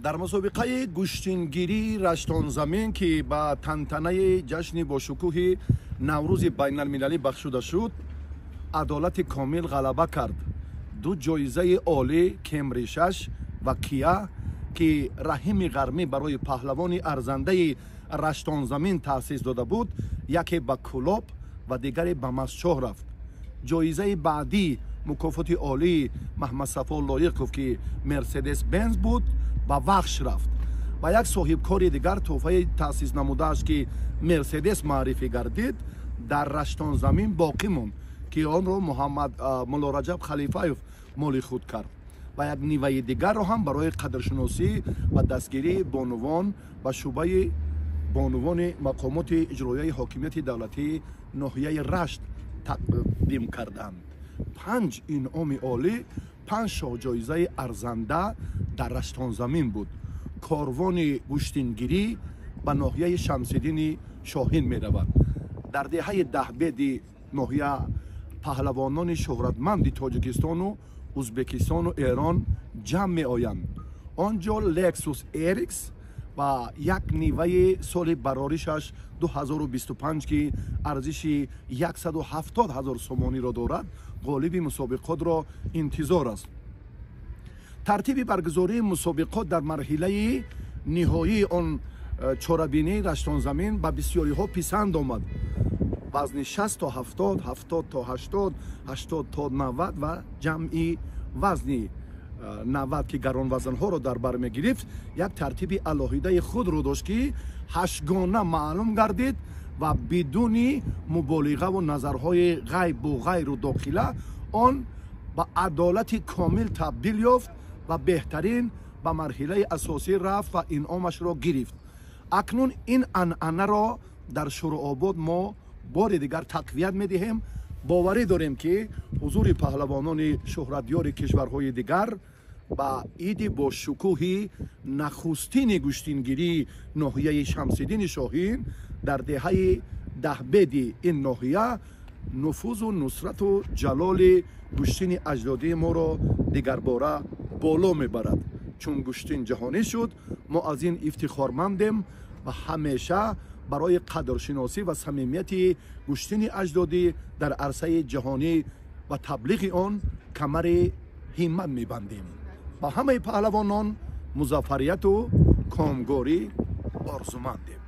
Дар мусобиқаи гӯштингирии Раштонзамин, ки ба тантанаи ҷашни бошукӯҳи Наврӯзи байналмилалӣ бахшуда шуд, адолати комил ғалаба кард. Ду ҷоизаи олӣ, Кемри 6 ва Кия, ки Раҳими Ғармӣ барои паҳлавони арзандаи Раштонзамин таъсис дода буд, яке ба Кӯлоб ва дигаре ба Мастчоҳ рафт. Ҷоизаи баъдӣ, мукофоти олии Маҳмадсафо Лоиқов, ки Мерседес Бенз буд, ба Вахш рафт ва як соҳибкори дигар тӯҳфаи таъсис намудааш, ки Мерседес маърифӣ гардид, дар Раштонзамин боқӣ монд, ки онро Муҳаммад Муллораҷаб Халифаев моли худ кард ва як ниваи дигарро ҳам барои қадршиносӣ ва дастгирии бонувон ба шӯъбаи бонувони мақомоти иҷроияи ҳокимияти давлатии ноҳияи Рашт тақдим карданд. Панҷ инъоми олӣ, панҷ шоҳҷоизаи арзанда дар Раштонзамин буд. Корвони гӯштингирӣ ба ноҳияи Шамсиддини Шоҳин меравад. Дар деҳаи Даҳбеди ноҳия паҳлавонони шӯҳратманди Тоҷикистону Ӯзбекистону Эрон ҷамъ меоянд. Он ҷо Лексус Эрикс ва як ниваи соли бароришаш 2025, ки арзиши 170 ҳазор сомониро дорад, ғолиби мусобиқотро интизор аст. Тартиби баргузории мусобиқот дар марҳилаи ниҳоии он чорабинии Раштонзамин ба бисёриҳо писанд омад. Вазни 60 то 70, 70 то 80, 80 то 90 ва ҷамъи вазни 90, ки гаронвазнҳоро дар бар мегирифт, як тартиби алоҳидаи худро дошт, ки ҳаштгона маълум гардид ва бидуни муболиғаву назарҳои ғайбу ғайру дохила он ба адолати комил табдил ёфт ва беҳтарин ба марҳилаи асосӣ рафт ва инъомашро гирифт. Акнун ин анъанаро дар Шӯрообод мо бори дигар тақвият медиҳем. Боварӣ дорем, ки ҳузури паҳлавонони шӯҳратёри кишварҳои дигар ба иди бошукӯҳи нахустини гӯштингирии ноҳияи Шамсиддини Шоҳин дар деҳаи Даҳбеди ин ноҳия нуфузу нусрату ҷалоли гӯштини аҷдодии моро дигарбора боло мебарад. Чун гӯштин ҷаҳонӣ шуд, мо аз ин ифтихормандем ва ҳамеша барои қадршиносӣ ва самимияти гӯштини аҷдодӣ дар арсаи ҷаҳонӣ ва таблиғи он камари ҳиммат мебандем. Ба ҳамаи паҳлавонон музаффарияту комгорӣ орзумандем.